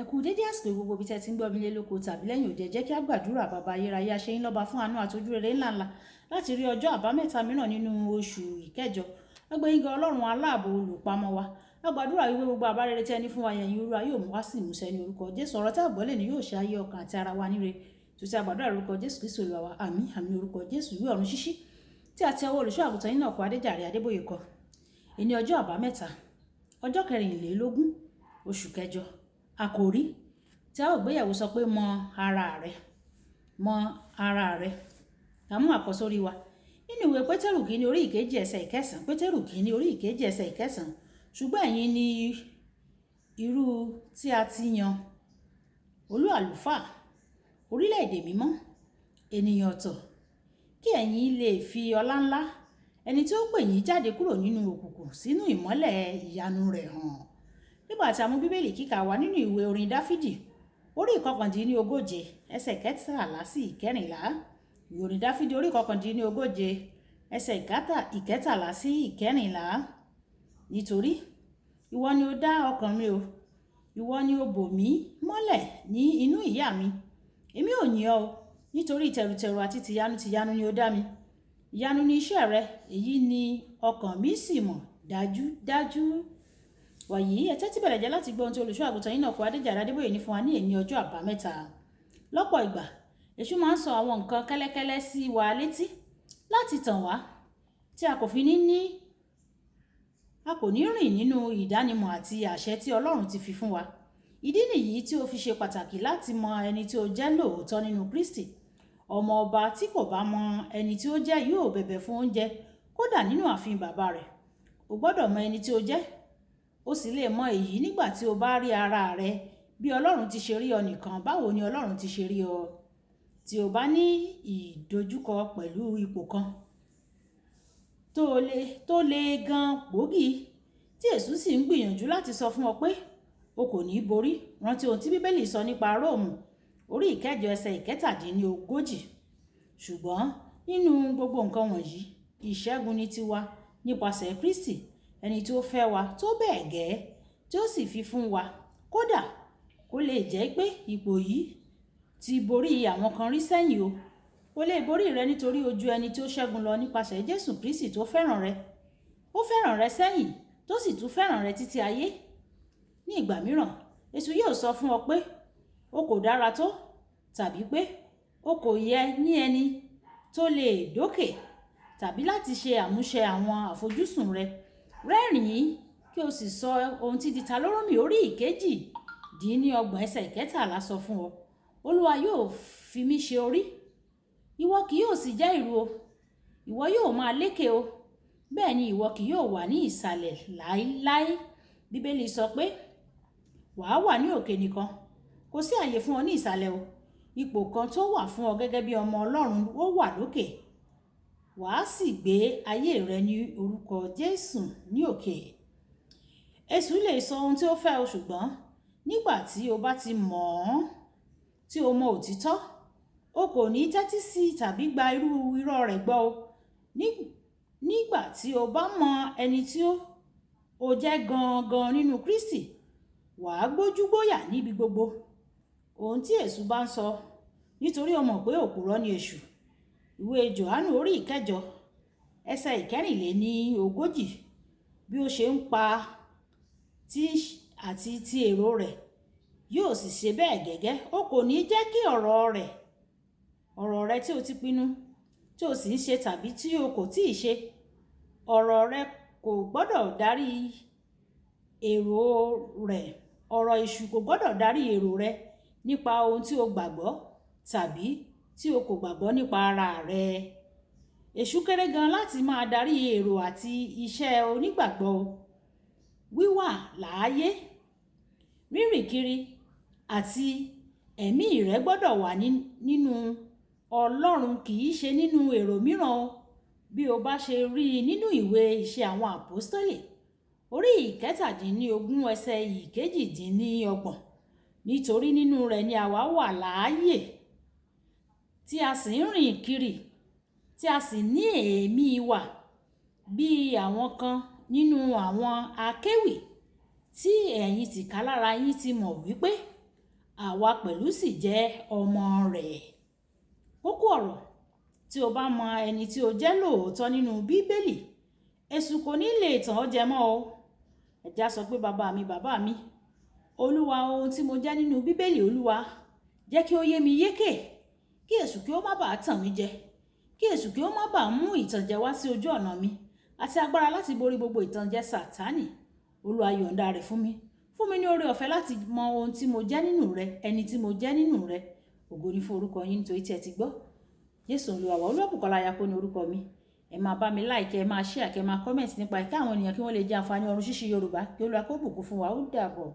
Ẹ kú dédé àsìkò gbogbo ibi tí ẹ ti ń gbọ́ mi lé lóko tàbí lẹ́yìn òde. Jẹ́ kí a gbàdúrà. Bàbá ayérayé, aṣẹ́yìn lọ́ba fún àánú àti ojúrere ńláńlá láti rí ọjọ́ àbámẹ́ta mìíràn nínú oṣù ìkẹjọ. Agbẹ́yìnga Ọlọ́run aláàbò olùpamọ́ wa. A gbàdúrà wípé gbogbo àbá rere tí ẹni fún wa yẹn Olúwa yóò mú wá sí ìmúṣẹ ní orúkọ Jésù. Ọ̀rọ̀ tí a gbọ́ lè ní yóò ṣe ayé ọkàn àti ara wa níre. Tó ti a gbàdúrà lórúkọ Jésù Kristi Olúwa wa. Àmín, àmín, orúkọ Jésù. Ìwé ọ̀run ṣíṣí tí a ti ọwọ́ olùṣọ́ àgùntàn yín náà kọ Adéjàre Adébóyè kọ. Ìní ọjọ́ àbámẹ́ta, ọjọ́ 24, oṣù kẹjọ. Àkòrí tí a ó gbéyẹ̀wò sọ pé mọ ara rẹ, mọ ara rẹ. Ká mú àkọ́sórí wa nínú ìwé Pétérù kìíní orí ìkejì ẹsẹ̀ ìkẹsàn. Pétérù kìíní orí ìkejì ẹsẹ̀ ìkẹsàn. Ṣùgbọ́n ẹ̀yin ni irú tí a ti yan, olú àlùfáà, orílẹ̀-èdè mímọ́, ènìyàn ọ̀tọ̀, kí ẹ̀yin lè fi ọlá ńlá ẹni tí ó pè yín jáde kúrò nínú òkùnkùn sínú ìmọ́lẹ̀ ìyanu rẹ̀ hàn. Nígbà tí a mú Bíbélì kíkà wá nínú ìwé orin Dáfídì orí 39 ẹsẹ̀ 13 sí 14. Ìwé orin Dáfídì orí 39 ẹsẹ̀ 13 sí 14. Nítorí ìwọ ni ó dá ọkàn mi o, ìwọ ni ó bò mí mọ́lẹ̀ ní inú ìyá mi. Èmi ò yìn ọ́ o, nítorí tẹ̀rùtẹ̀rù àti tìyanu tìyanu ni ó dá mi. Ìyanu ni iṣẹ́ rẹ, èyí ni ọkàn mi sì mọ̀ dájúdájú. Wàyí, ẹ tẹ́tí bẹ̀rẹ̀ jẹ́ láti gbọ́ ohun tí olùṣọ́ àgùntàn yín náà kọ Adéjàre Adébóyè ní fún wa ní èní ọjọ́ àbámẹ́ta. Lọ́pọ̀ ìgbà, èṣù máa ń sọ àwọn nǹkan kẹ́lẹ́kẹ́lẹ́ sí wa létí láti tàn wá tí a kò fi ní ní a kò ní rìn nínú ìdánimọ̀ àti àṣẹ tí Ọlọ́run ti fi fún wa. Ìdí nìyí tí ó fi ṣe pàtàkì láti mọ ẹni tí ó jẹ́ lóòótọ́ nínú Kristi. Ọmọ ọba tí kò bá mọ ẹni tí ó jẹ́ yóò bẹ̀bẹ̀ fún oúnjẹ kódà nínú ààfin bàbá rẹ̀. O gbọ́dọ̀ mọ ẹni tí ó jẹ́. O sì lè mọ èyí nígbà tí o bá rí ara rẹ bí Ọlọ́run ti ṣe rí ọ nìkan. Báwo ni Ọlọ́run ti ṣe rí ọ? Tí o bá ní ìdojúkọ pẹ̀lú ipò kan tó le gan gbòógì tí èṣù sì ń gbìyànjú láti sọ fún ọ pé o kò ní borí, rántí ohun tí Bíbélì sọ nípa Róòmù orí ìkẹjọ ẹsẹ̀ 37. Ṣùgbọ́n nínú gbogbo nǹkan wọ̀nyí, ìṣẹ́gun ni tiwa nípasẹ̀ Kristi, ẹni tí ó fẹ́ wa tó bẹ́ẹ̀ gẹ́ tí ó sì fi fún wa. Kódà kó lè jẹ́ pé ipò yìí ti borí àwọn kan rí sẹ́yìn o. Kò lè borí rẹ nítorí o ju ẹni tí ó ṣẹ́gun lọ nípasẹ̀ Jésù Kristi tó fẹ́ràn rẹ. Ó fẹ́ràn rẹ sẹ́yìn tó sì tún fẹ́ràn rẹ títí ayé. Ní ìgbà mìíràn, èṣù yóò sọ fún ọ pé o kò dára tó tàbí pé o kò yẹ ní ẹni tó lè dókè tàbí láti ṣe àmúṣe àwọn àfojúsùn rẹ. Rẹ́rìn-ín kí o sì sọ ohun tí Ditalórómì orí 28 ẹsẹ̀ 13 sọ fún ọ. Olúwa yóò fi mí ṣe orí, ìwọ kì yóò sì jẹ́ ìrù o. Ìwọ yóò máa lékè o, bẹ́ẹ̀ ni ìwọ kì yóò wà ní ìsàlẹ̀ láéláé. Bíbélì sọ pé wàá wà ní òkè nìkan, kò sí àyè fún ọ ní ìsàlẹ̀ o. Ipò kan tó wà fún ọ gẹ́gẹ́ bí ọmọ Ọlọ́run ó wà lókè. Wàá sì gbé ayé rẹ ní orúkọ Jésù ní òkè. Èṣù lè sọ ohun tí ó fẹ́ o, ṣùgbọ́n nígbà tí o bá ti mọ̀ ọ́n, tí o mọ òtítọ́, o kò ní tẹ́tí sí tàbí gba irú irọ́ rẹ̀ gbọ́ o. Nígbà tí o bá mọ ẹni tí o jẹ́ gangan nínú Kristi, wàá gbójúgbóyà níbi gbogbo ohun tí èṣù bá ń sọ, nítorí o mọ̀ pé òpùrọ́ ni èṣù. Ìwé Jòhánù orí ìkẹjọ ẹsẹ̀ 44. Bí ó ṣe ń pa tí àti ti èrò rẹ̀ yóò sì ṣe bẹ́ẹ̀ gẹ́gẹ́. O kò ní jẹ́ kí ọ̀rọ̀ rẹ tí o ti pinnu tí o sì ń ṣe tàbí tí o kò tíì ṣe, ọ̀rọ̀ rẹ kò gbọ́dọ̀ darí èrò rẹ. Ọ̀rọ̀ èṣù kò gbọ́dọ̀ darí èrò rẹ nípa ohun tí o gbàgbọ́ tàbí tí o kò gbàgbọ́ nípa ara rẹ. Èṣù kéré gan láti máa darí èrò àti iṣẹ́ onígbàgbọ́ o. Wíwà láàyè, rírìn kiri àti ẹ̀mí rẹ gbọ́dọ̀ wà nínú Ọlọ́run, kì í ṣe nínú èrò mìíràn o. Bí o bá ṣe rí i nínú ìwé Iṣẹ́ àwọn Àpọ́stélì orí 17 ẹsẹ̀ 28. Nítorí nínú rẹ̀ ni àwa wà láàyè, tí a sì ń rìn kiri, tí a sì ní èémí wa, bí àwọn kan nínú àwọn akéwì tí ẹ̀yin tìkálára yín ti mọ̀ wípé Àwa pẹ̀lú sì jẹ́ ọmọ rẹ̀. Kókó ọ̀rọ̀: tí o bá mọ ẹni tí o jẹ́ lóòótọ́ nínú Bíbélì, èṣù kò ní lè tàn ọ́ jẹ mọ́ o. Ẹ jẹ́ á sọ pé, "Bàbá mi, bàbá mi, Olúwa, ohun tí mo jẹ́ nínú Bíbélì, Olúwa, jẹ́ kí ó yé mi yékè, kí èṣù kí ó má bàa tàn mí jẹ, kí èṣù kí ó má bàa mú ìtànjẹ wá sí ojú ọ̀nà mi, àti agbára láti borí gbogbo ìtànjẹ Sátánì. Olúwa, yọ̀ǹda rẹ̀ fún mi. Fún mi ní oore ọ̀fẹ́ láti mọ ohun tí mo jẹ́ nínú rẹ, ẹni tí mo jẹ́ nínú rẹ." Ògo ni fún orúkọ yín nítorí tí ẹ ti gbọ́. Jésù Olúwa wa. Olúwabùkọ́lá Ayako ní orúkọ mi. Ẹ máa bá mi like, ẹ máa share, kẹ máa comment nípa ẹ̀, kí àwọn ènìyàn kí wọ́n lè jẹ àǹfààní ọ̀run ṣíṣí Yorùbá. Kí Olúwa kó bùkún fún wa. Ó dàbọ̀.